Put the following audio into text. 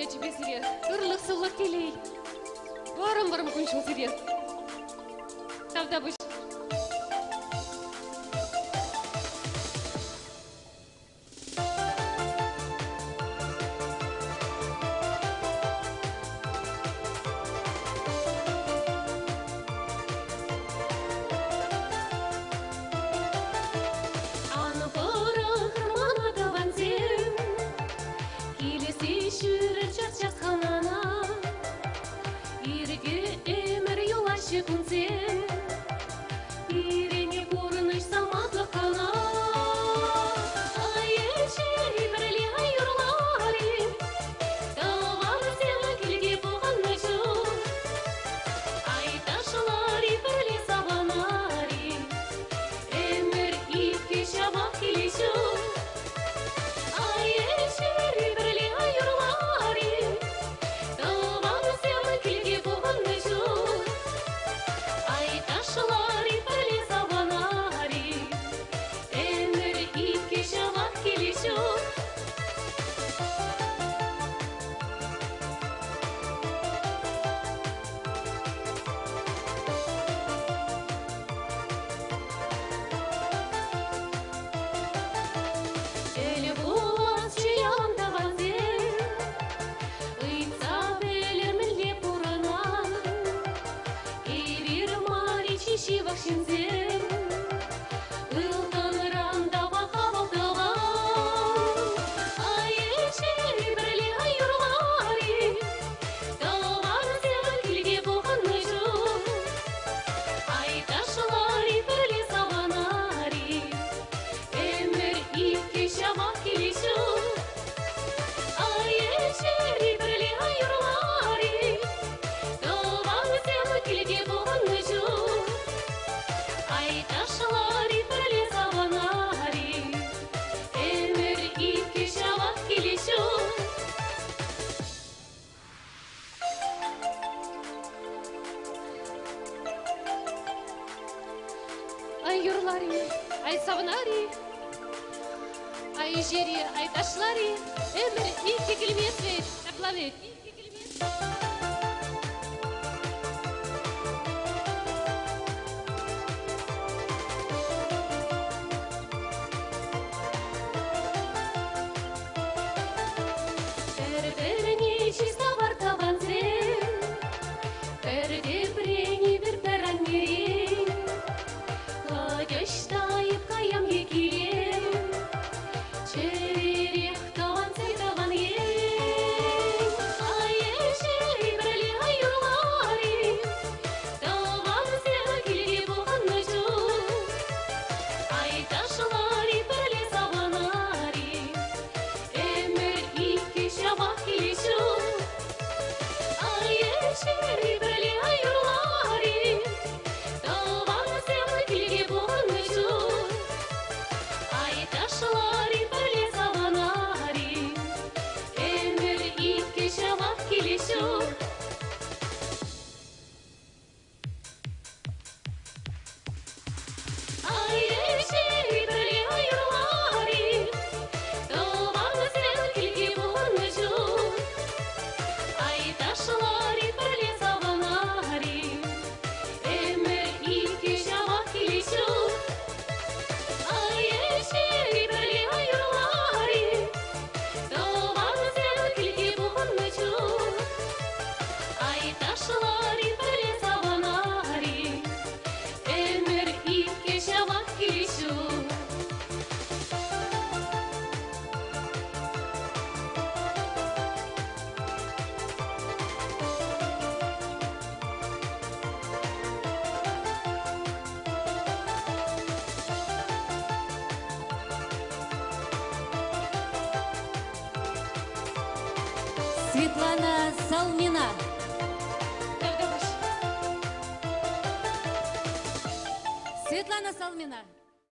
ячӗпе сире ырлӑх-сывлӑх телей, вӑрӑм-вӑрӑм кун-ҫул сире. Тавтапуҫ. Ан пӑрахӑр мана, тӑвансем, Килесе ҫӳрӗр час-час хӑнана. Ирӗке ӗмӗр юлаҫҫӗ кунсем, Пирӗн пурнӑҫ самантлӑх кӑна. Ай, ӗҫери пӗрле юрлар-и, Тӑвансем килте пухӑннӑ чух. Ай, ташлар-и пӗрле савӑнар-и, Ӗмӗр иккӗ ҫавах киле ҫук. Ай, ӗҫери пӗрле юрлар-и, Тӑвансем килте пухӑннӑ чух. Ай, ташлар-и пӗрле савӑнар-и, Ӗмӗр иккӗ ҫавах киле ҫук. Тӗл пуласчӗ ялан тӑвансем, Ыйтса пӗлӗр мӗнле пурӑнан. Эпир мар-и чи ҫывӑх ҫынсем, Ылтӑнран та паха вӑл тӑван. Ай, ӗҫери пӗрле юрлар-и, Тӑвансем килте пухӑннӑ чух. Ай, ташлар-и пӗрле савӑнар-и, Ӗмӗр иккӗ ҫавах киле ҫук. Ай, ӗҫери пӗрле юрлар-и, Тӑвансем килте пухӑннӑ чух. Ай, ташлар-и пӗрле савӑнар-и, Ӗмӗр иккӗ ҫавах киле ҫук. Ай юрлар-и, ай савӑнар-и, ай ӗҫер-и, ай ташлар-и, ӗмӗр иккӗ килмест вӗт, ҫапла вӗт. Пӗр-пӗрне чыславар тӑвансем, Пӗр тепрен эпир пӗр аннерен. Хӑть ӑҫта эп каям е килем, Чӗререх тӑвансем тӑван ен. Ай, ӗҫери пӗрле юрлар-и, Тӑвансем килте пухӑннӑ чух. Ай, ташлар-и пӗрле савӑнар-и, Ӗмӗр иккӗ ҫавах киле ҫук. Ай, ӗҫери пӗрле юрлар-и, Тӑвансем килте пухӑннӑ чух. Ай, ташлар-и пӗрле савӑнар-и, Ӗмӗр иккӗ ҫавах киле ҫук. Ай, ӗҫери пӗрле юрлар-и, Тӑвансем килте пухӑннӑ чух. Ай, ташлар-и пӗрле савӑнар-и, Ӗмӗр иккӗ ҫавах киле ҫук. Ай, ӗҫери пӗрле юрлар-и, Тӑвансем килте пухӑннӑ чух. Ай, ташлар-и пӗрле савӑнар-и, Ӗмӗр иккӗ ҫавах киле ҫук. Светлана Салмина. Тавтапуҫ. Светлана Салмина.